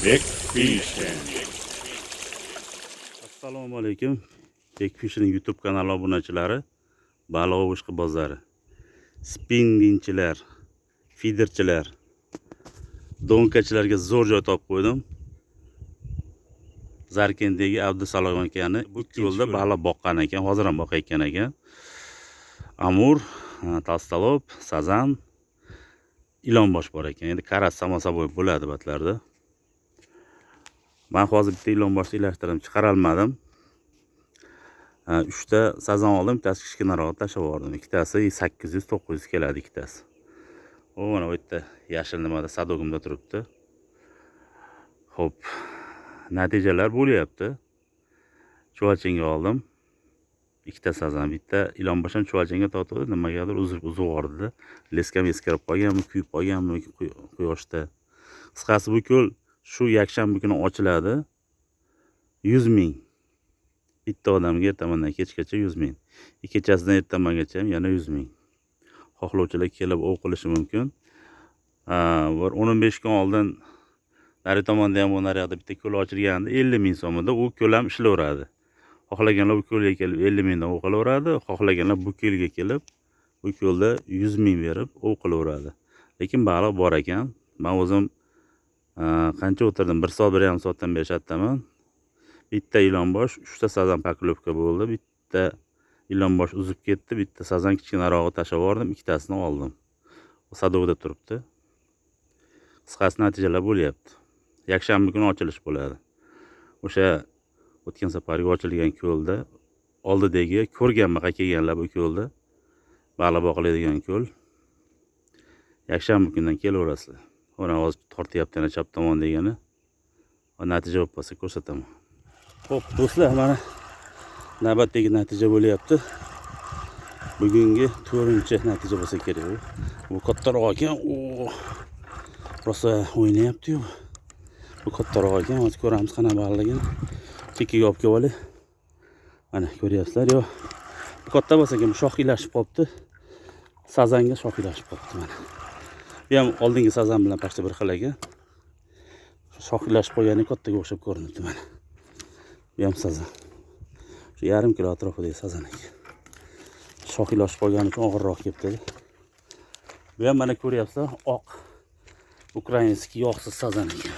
Big Fishing. Assalomu alaykum. Big Fishing YouTube kanali obunachilari, baliq ov ishqibozlari, spinningchilar, feederchilar, donkachilarga zo'r joy topib qo'ydim. Zarkentdagi Abdusalom akani bu ko'lda baliq boqqan ekan, hozir ham boqayotgan ekan. Amur, tolstolob, sazan, ilonbosh bor ekan. Endi karas samosa bo'ladi batlarda. Men hozir bitta ilonboshni ilashtirdim, chiqara olmadim. 3 ta sazan oldim, bittasi kichkinaroq tashlab yubordim. Ikkitasi 800-900 keladi ikkitasi. U mana bu yerda yashil nimada sadogimda turibdi. Xo'p, natijalar bo'lyapti. Chuvalchinga oldim. Ikkita sazan, bitta ilonbosh ham chuvalchinga tortdi, nimagadir uzib yubordi. Leskam eskirib qolganmi, kuyib qolganmi quyoshda. Qisqasi bu ko'l shu yakshanba kuni ochiladi. 100 ming. Bitta odamga ertamandan kechgacha 100 ming. Kechasidan ertamangacha ham yana 100 ming. Xohlovchilar kelib ov qilishi mumkin. Bir 15 kun oldin nari tomonda ham bu naryoqda bitta ko'l ochilganda 50 ming so'mida u ko'l ham ishlayveradi. Xohlaganlar bu ko'lga kelib 50 mingdan ov qilaveradi, xohlaganlar bu ko'lga kelib bu ko'lda 100 ming berib ov qilaveradi. Lekin baliq bor ekan. Men o'zim qancha o'tirdim? 1 soat, 1,5 soatdan beri shatdaman. Bitta ilonbosh, 3 ta sazan poklevka bo'ldi. Bitta ilonbosh uzib ketdi, bitta sazan kichkinarog'i tashlab yubordim, ikkitasini oldim. U sadovda turibdi. Qisqasi natijalar bo'lyapti. Yakshanba kuni ochilish bo'ladi. O'sha o'tgan safargi ochilgan ko'lda oldidagi ko'rganmaqa kelganlar bu ko'lda baliq boqiladigan ko'l. Yakshanba kundan kelaverasizlar. Mana hozir tortyapti yana chap tomon degani. Va natija bo'lib qolsa ko'rsataman. Xo'p, do'stlar, mana navbatdagi natija bo'lyapti. Bugungi 4-natija bo'lsa kerak bu. Bu kattaroq ekan. O, rosa o'ynayapti-yu. Bu kattaroq ekan. Hozir ko'ramiz qanaqa baliqligini. Chekkaga olib kelib olay. Mana ko'ryapsizlar, yo. Bu katta bo'lsa ekan, bu shox ilashib qolibdi. Sazanga shox ilashib qolibdi mana. Bu ham oldingi sazan bilan pashta bir xil ekan. Shox ilashib qolgani kattaga o'xshab ko'rinibdi mana. Bu ham sazan. Shu yarim kilo atrofidagi sazan ekan. Shox ilashib qolgani uchun og'irroq kelibdi. Bu ham mana ko'ryapsizlar, oq ukrainskiy yog'siz sazan ekan.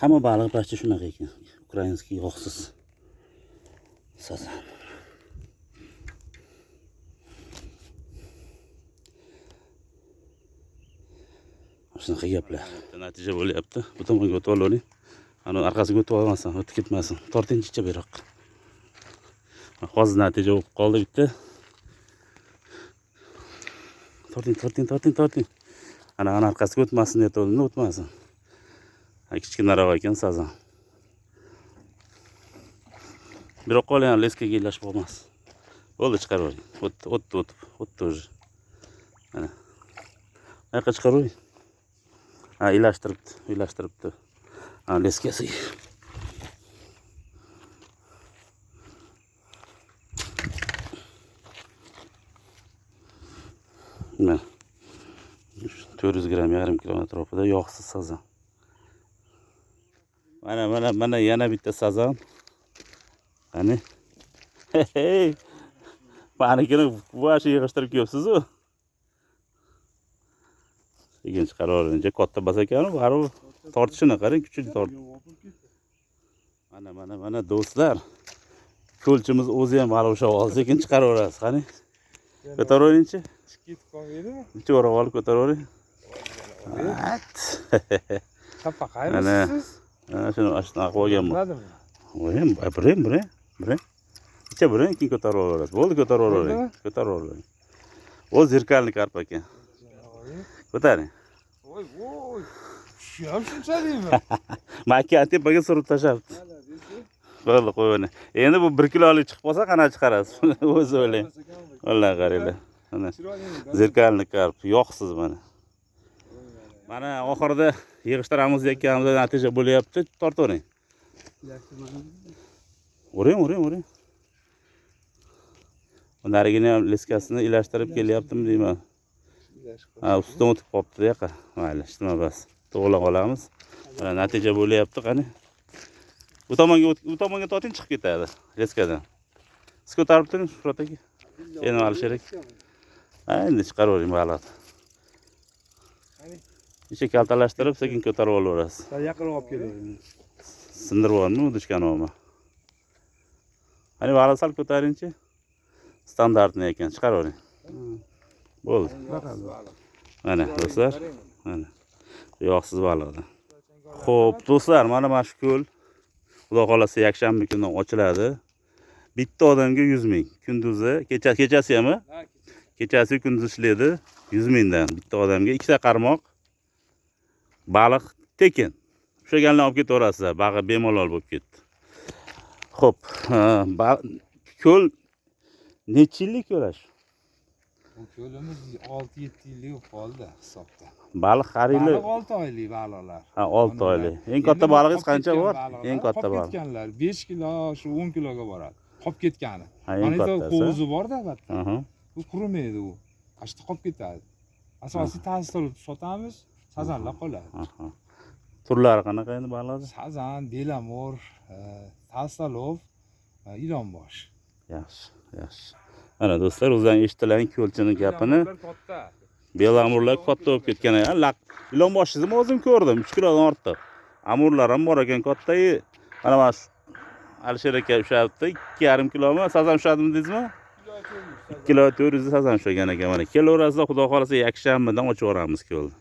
Hamma baliq pashta shunaqa ekan. Ukrainskiy yog'siz sazan. Shunaqa gaplar. Natija bo'lyapti. Bu tomonga o'tib olavering. Ana orqasiga o'tib olmasin, o'tib ketmasin. Tortinchicha bu yoqqa. Hozir natija bo'lib qoldi bitta. Torting, torting, torting, torting. Ana, ana orqasiga o'tmasin deb o'tdim, o'tmasin. Ha, kichkinaroq ekan sazan. Biroq qolgan leskaga ilashib qolmas. Bo'ldi, chiqarib yuboring. O'tdi, o'tdi, o'tib, o'tdi уже. Mana. Yoqqa chiqarib yuboring. Ha, ilashtiribdi, ilashtiribdi. Ha, leskasi. Mana. 400 gramm, yarim kilo atrofida yog'siz sazan. Mana, mana, mana yana bitta sazan. Qani? Hey! Manikini vashi yig'ishtirib kelibsiz-ku. Sekin chiqarib olincha katta bas ekan, baribir tortishini qarang, kuchli tort. Mana, mana, mana do'stlar. Ko'lchimiz o'zi ham baliq ushlab oldi, sekin chiqaraverasiz. Qani? Ko'taraverinchi. Chiqib ketib qolmaydimi? Necha o'rab olib ko'taravering. At. Chapaqaymisiz? Ha, shuni mana shunaqa qo'yganman. Biladimi? O'yim, biring, biring, biring. Icha biring, keyin ko'tarib olaverasiz. Bo'ldi, ko'tarib olavering. Bo'ldimi? Ko'tarib olavering. O zirkalni karp ekan. Ko'taring. Voy, voy. Shu ham shunchalikmi? Makka tepaga surib tashlabdi. Bo'ldi, qo'yavering. Endi bu 1 kilolik chiqib qolsa qanaqa chiqarasiz? O'zi o'ylang. Vallahi qaranglar. Mana zirkalni karp, yoqsiz mana. Mana oxirida yig'ishtiramiz deyotganimizda natija bo'lyapti. Tortavering. Uring, uring, uring. Narigini ham leskasini ilashtirib kelyaptimi deyman. Ha, ustidan o'tib qolibdi bu yoqqa. Mayli, hech nima bas. To'g'rilab olamiz. Mana natija bo'lyapti, qani. Bu tomonga bu tomonga torting, chiqib ketadi леска dan. Siz ko'tarib turing, Shuhrat aka. Endi Alisher aka. Ha, endi chiqaravering baliqni. Necha kaltalashtirib, sekin ko'tarib olaverasiz. Sal yaqinroq olib kelavering. Sindirib yuborma, удочка ni olma. Qani, baliq sal ko'taringchi. Стандартный ekan, chiqaravering. Bo'ldi. Mana do'stlar, mana. Yog'siz baliqdan. Xo'p, do'stlar, mana shu ko'l Xudo xolasa yakshanba kuni ochiladi. Bitta odamga 100 ming. Kunduzi, kecha kechasi hammi? Kechasi kunduzi ishlaydi. 100 mingdan bitta odamga ikkita qarmoq. Baliq tekin. Ushlaganlarni olib ketaverasizlar. Bag'i bemalol bo'lib ketdi. Xo'p, ko'l necha yillik ko'l shu? Bu ko'limiz 6-7 yillik bo'lib qoldi hisobda. Baliq har yili Baliq 6 oylik baliqlar. Ha, 6 oylik. Eng katta Endi balig'ingiz qolib qancha ketgan bor? baliqlar, Eng katta qolib baliq. ketganlar 5 kilo, shu 10 kiloga boradi. Qolib ketgani. Ha, eng Mana yerda kattasi. Hovuzi bor-da albatta. Bu qurimaydi u. Ashta qolib ketadi. Asosiy ta'sir sotamiz, sazanlar qoladi. Aha. Turlari qanaqa endi baliqni? Sazan, беломор, толстолоб, ilonbosh. Yaxshi, yaxshi. Mana do'stlar, o'zlaring eshitdilaring ko'lchini gapini. Беломор lar katta. Беломор lar katta bo'lib ketgan ekan. Laq ilonboshini o'zim ko'rdim, 3 kilodan ortiq. Amurlar ham bor ekan katta. Mana shu Alisher aka ushlabdi, 2,5 kilomi? Sazan ushladimi dedingizmi? 2 kilo 400 sazan ushlagan ekan mana. Kelaverasizlar, Xudo xolasa yakshanbadan ochib yuboramiz ko'lni.